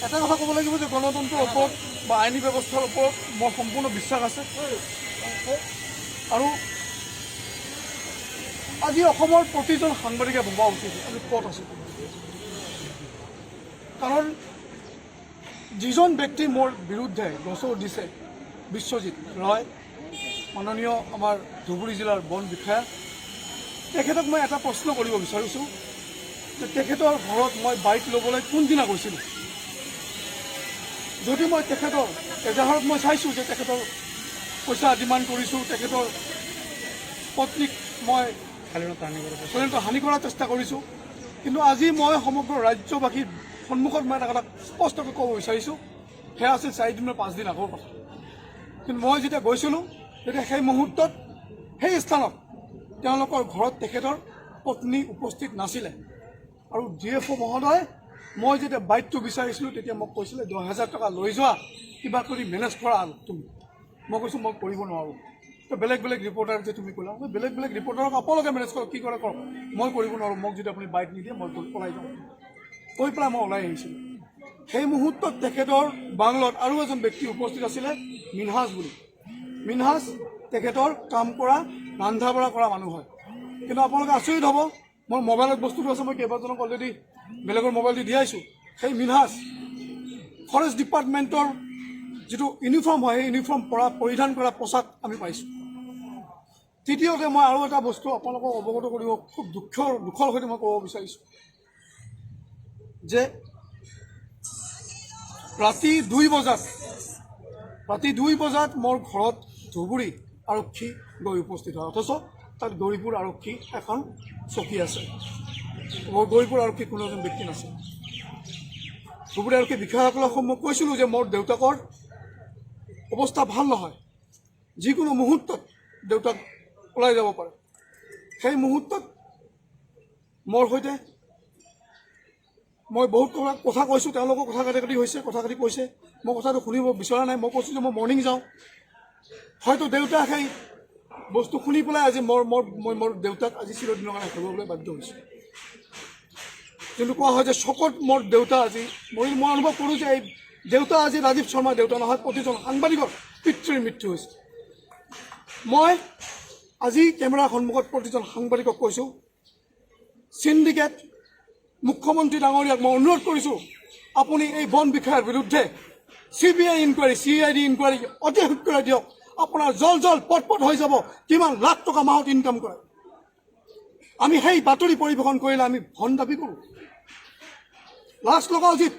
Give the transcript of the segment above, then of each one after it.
এটা কথা ক'ব লাগিব যে গণতন্ত্ৰৰ ওপৰত বা আইনী ব্যৱস্থাৰ ওপৰত মোৰ সম্পূৰ্ণ বিশ্বাস আছে। আৰু আজি অসমৰ প্ৰতিজন সাংবাদিকে ভবা উচিত আমি ক'ত আছোঁ। কাৰণ যিজন ব্যক্তি মোৰ বিৰুদ্ধে গোচৰ দিছে, বিশ্বজিৎ ৰয়, মাননীয় আমাৰ ধুবুৰী জিলাৰ বন বিষয়া, তেখেতক মই এটা প্ৰশ্ন কৰিব বিচাৰিছোঁ যে তেখেতৰ ঘৰত মই বাইক ল'বলৈ কোনদিনা গৈছিলোঁ? যদি মই তেখেতৰ এজাহাৰত মই চাইছোঁ যে তেখেতৰ পইচা ডিমাণ্ড কৰিছোঁ, তেখেতৰ পত্নীক মই চৰিত্ৰ হানি কৰাৰ চেষ্টা কৰিছোঁ। কিন্তু আজি মই সমগ্ৰ ৰাজ্যবাসীৰ সন্মুখত মই এটা কথা স্পষ্টকৈ ক'ব বিচাৰিছোঁ, সেয়া আছিল 4 দিন বা 5 দিন আগৰ কথা। কিন্তু মই যেতিয়া গৈছিলোঁ, তেতিয়া সেই মুহূৰ্তত সেই স্থানত তেওঁলোকৰ ঘৰত তেখেতৰ পত্নী উপস্থিত নাছিলে। আৰু ডিএফঅ' মহোদয়, মই যেতিয়া বাইকটো বিচাৰিছিলোঁ, তেতিয়া মোক কৈছিলে, 10,000 টকা লৈ যোৱা, কিবা কৰি মেনেজ কৰা আৰু তুমি। মই কৈছোঁ, মই কৰিব নোৱাৰোঁ। তো বেলেগ বেলেগ ৰিপৰ্টাৰ যে তুমি ক'লা, মই বেলেগ বেলেগ ৰিপৰ্টাৰক আপোনালোকে মেনেজ কৰক, কি কৰে কৰক, মই কৰিব নোৱাৰোঁ। মোক যদি আপুনি বাইক নিদিয়ে, মই পলাই যাওঁ কৈ পেলাই মই ওলাই আহিছিলোঁ। সেই মুহূৰ্তত তেখেতৰ বাংলোত আৰু এজন ব্যক্তি উপস্থিত আছিলে, মিনহাজ বুলি। মিনহাজ তেখেতৰ কাম কৰা, ৰন্ধা বঢ়া কৰা মানুহ হয়। কিন্তু আপোনালোকে আচৰিত হ'ব, মোৰ মোবাইলত বস্তুটো আছে, মই কেইবাজনক অলৰেডি বেলেগৰ মোবাইল দি দিয়াইছোঁ। সেই মিনহাজ ফৰেষ্ট ডিপাৰ্টমেণ্টৰ যিটো ইউনিফৰ্ম হয়, সেই ইউনিফৰ্ম পৰিধান কৰা পোচাক আমি পাইছোঁ। তৃতীয়তে, মই আৰু এটা বস্তু আপোনালোকক অৱগত কৰিব খুব দুখৰ সৈতে মই ক'ব বিচাৰিছোঁ যে ৰাতি 2 বজাত মোৰ ঘৰত ধুবুৰী আৰক্ষী গৈ উপস্থিত হয়। অথচ তাত গৌৰীপুৰ আৰক্ষী এখন চকী আছে। গৌৰীপুৰ আৰক্ষী কোনো এজন ব্যক্তি নাছিল। ধুবুৰী আৰক্ষী বিষয়াসকলক মই কৈছিলোঁ যে মোৰ দেউতাকৰ অৱস্থা ভাল নহয়, যিকোনো মুহূৰ্তত দেউতাক ওলাই যাব পাৰে। সেই মুহূৰ্তত মোৰ সৈতে মই বহুত কথা কথা কৈছোঁ, তেওঁলোকৰ কথা কাটি কাটি হৈছে, কথা কাটি কৈছে। মই কথাটো শুনিব বিচৰা নাই। মই কৈছোঁ যে মই মৰ্ণিং যাওঁ। হয়তো দেউতাক সেই বস্তু শুনি পেলাই আজি মোৰ মোৰ মই মোৰ দেউতাক আজি চিৰদিনৰ কাৰণে হেৰুৱাবলৈ বাধ্য হৈছোঁ। কিন্তু কোৱা হয় যে শোকত মোৰ দেউতা আজি মৰিল। মই অনুভৱ কৰোঁ যে এই দেউতা আজি ৰাজীৱ শৰ্মাৰ দেউতা নহয়, প্ৰতিজন সাংবাদিকৰ পিতৃৰ মৃত্যু হৈছে। মই আজি কেমেৰাৰ সন্মুখত প্ৰতিজন সাংবাদিকক কৈছোঁ, চিণ্ডিকেট মুখ্যমন্ত্ৰী ডাঙৰীয়াক মই অনুৰোধ কৰিছোঁ, আপুনি এই বন বিষয়াৰ বিৰুদ্ধে চিবিআই ইনকুৱাৰী, চিআইডি ইনকুৱাৰী অতি শীঘ্ৰে দিয়ক। আপোনাৰ জল জল পট পট হৈ যাব কিমান লাখ টকা মাহত ইনকাম কৰে। আমি সেই বাতৰি পৰিৱেশন কৰিলে আমি ধন দাবী কৰোঁ। লাজ লগা উচিত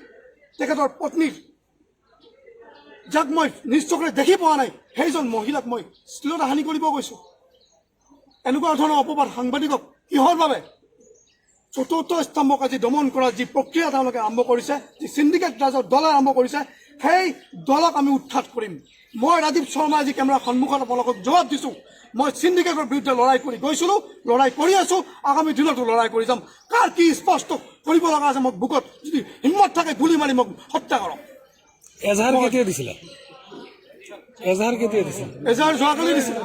তেখেতৰ পত্নীৰ, যাক মই নিজ চকুৰে দেখি পোৱা নাই, সেইজন মহিলাক মই শ্লীলতা হানি কৰিব গৈছোঁ। এনেকুৱা ধৰণৰ অপবাদ সাংবাদিকক কিহৰ বাবে? চতুৰ্থ স্তম্ভক আজি দমন কৰাৰ যি প্ৰক্ৰিয়া তেওঁলোকে আৰম্ভ কৰিছে, যি চিণ্ডিকেট ৰাজৰ দলে আৰম্ভ কৰিছে, সেই দলক আমি উৎখাত কৰিম। মই ৰাজীৱ শৰ্মা আজি কেমেৰাৰ সন্মুখত আপোনালোকক জবাব দিছোঁ। মই চিণ্ডিকেটৰ বিৰুদ্ধে লৰাই কৰি গৈছিলোঁ, লৰাই কৰি আছোঁ, আগামী দিনতো লৰাই কৰি যাম। কাৰ কি স্পষ্ট কৰিব লগা আছে, মোক বুকত যদি হিম্মত থাকে, গুলি মাৰি মোক হত্যা কৰক। এজাহাৰ কেতিয়া দিছিলা? এজাহাৰ কেতিয়া দিছিল? এজাহাৰ যোৱাকালি দিছিলে।